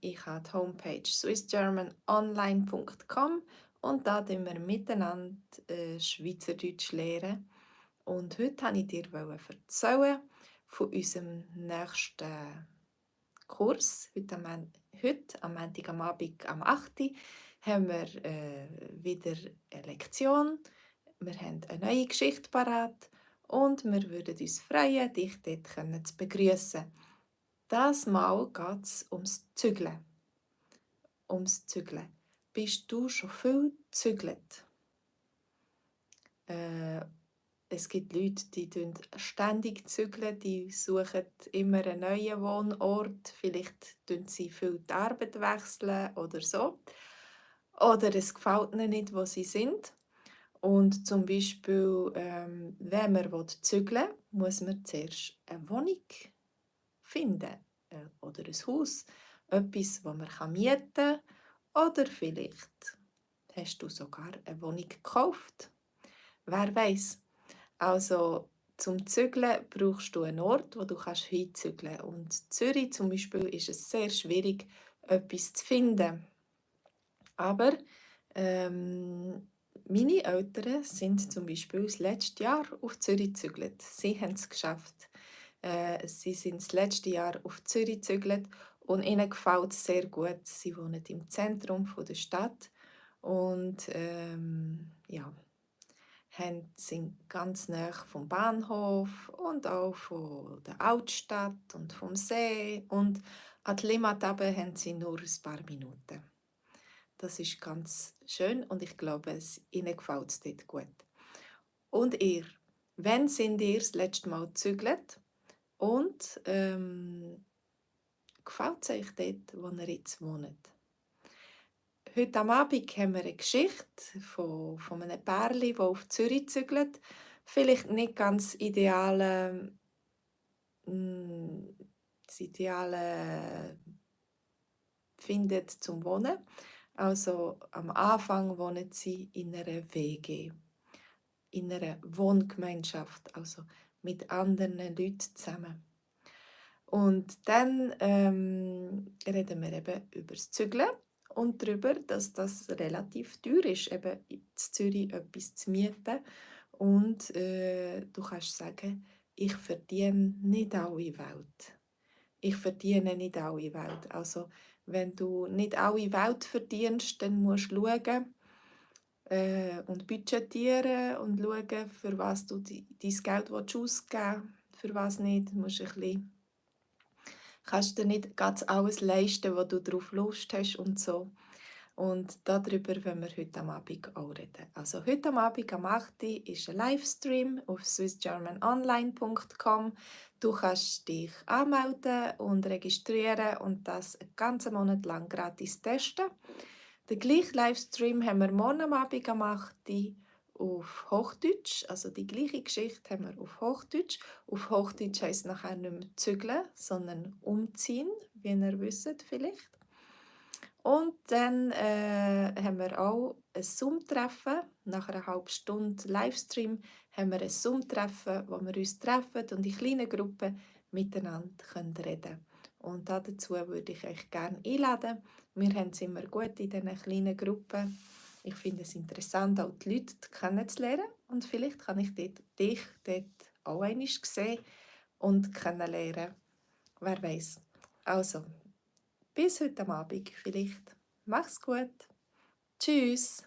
Ich habe die Homepage swissgermanonline.com und da lernen wir miteinander Schweizerdeutsch lernen. Und heute wollte ich dir erzählen von unserem nächsten Kurs. Heute am Montag am Abend am 8. Uhr haben wir wieder eine Lektion. Wir haben eine neue Geschichte parat und wir würden uns freuen, dich dort zu begrüßen. Das Mal geht es ums Zügeln. Bist du schon viel gezügelt? Äh, Es gibt Leute, die ständig zügeln, die suchen immer einen neuen Wohnort. Vielleicht wechseln sie viel die Arbeit wechseln oder so. Oder es gefällt ihnen nicht, wo sie sind. Und zum Beispiel, wenn man zügeln will, muss man zuerst eine Wohnung finden oder ein Haus. Etwas, das man mieten kann. Oder vielleicht hast du sogar eine Wohnung gekauft. Wer weiß? Also zum Zügeln brauchst du einen Ort, wo du hinzügeln kannst. Und in Zürich zum Beispiel ist es sehr schwierig, etwas zu finden. Aber meine Eltern sind zum Beispiel das letzte Jahr auf Zürich gezügelt. Sie haben es geschafft. Sie sind das letzte Jahr auf Zürich gezügelt und ihnen gefällt es sehr gut. Sie wohnen im Zentrum der Stadt und ja, sind ganz nah vom Bahnhof und auch von der Altstadt und vom See. Und an die Limmat runter haben sie nur ein paar Minuten. Das ist ganz schön und ich glaube, ihnen gefällt es dort gut. Und ihr? Wann sind ihr das letzte Mal gezügelt? Und gefällt es euch dort, wo ihr jetzt wohnt? Heute am Abend haben wir eine Geschichte von einem Pärchen, das auf Zürich zügelt. Vielleicht nicht ganz das ideale findet zum Wohnen. Also am Anfang wohnen sie in einer WG, in einer Wohngemeinschaft, also mit anderen Leuten zusammen. Und dann reden wir eben über das Zügeln und darüber, dass das relativ teuer ist, eben in Zürich etwas zu mieten. Und du kannst sagen, ich verdiene nicht alle Welt. Ich verdiene nicht alle Welt. Also wenn du nicht alle Welt verdienst, dann musst du schauen und budgetieren und schauen, für was du dein Geld ausgeben willst, für was nicht. Du musst ein bisschen kannst dir nicht ganz alles leisten, wo du drauf Lust hast und so. Und darüber wollen wir heute am Abend auch reden. Also heute am Abend am 8. Uhr ist ein Livestream auf swissgermanonline.com. Du kannst dich anmelden und registrieren und das einen ganzen Monat lang gratis testen. Den gleichen Livestream haben wir morgen am Abend am 8. Uhr auf Hochdeutsch, also die gleiche Geschichte haben wir auf Hochdeutsch. Auf Hochdeutsch heisst es nachher nicht mehr zügeln, sondern umziehen, wie ihr wisst vielleicht. Und dann haben wir auch ein Zoom-Treffen. Nach einer halben Stunde Livestream haben wir ein Zoom-Treffen, wo wir uns treffen und in kleinen Gruppen miteinander reden können. Und dazu würde ich euch gerne einladen. Wir haben es immer gut in diesen kleinen Gruppen. Ich finde es interessant, auch die Leute kennenzulernen. Und vielleicht kann ich dich dort auch einmal sehen und kennenlernen. Wer weiß. Also, bis heute Abend vielleicht. Mach's gut. Tschüss.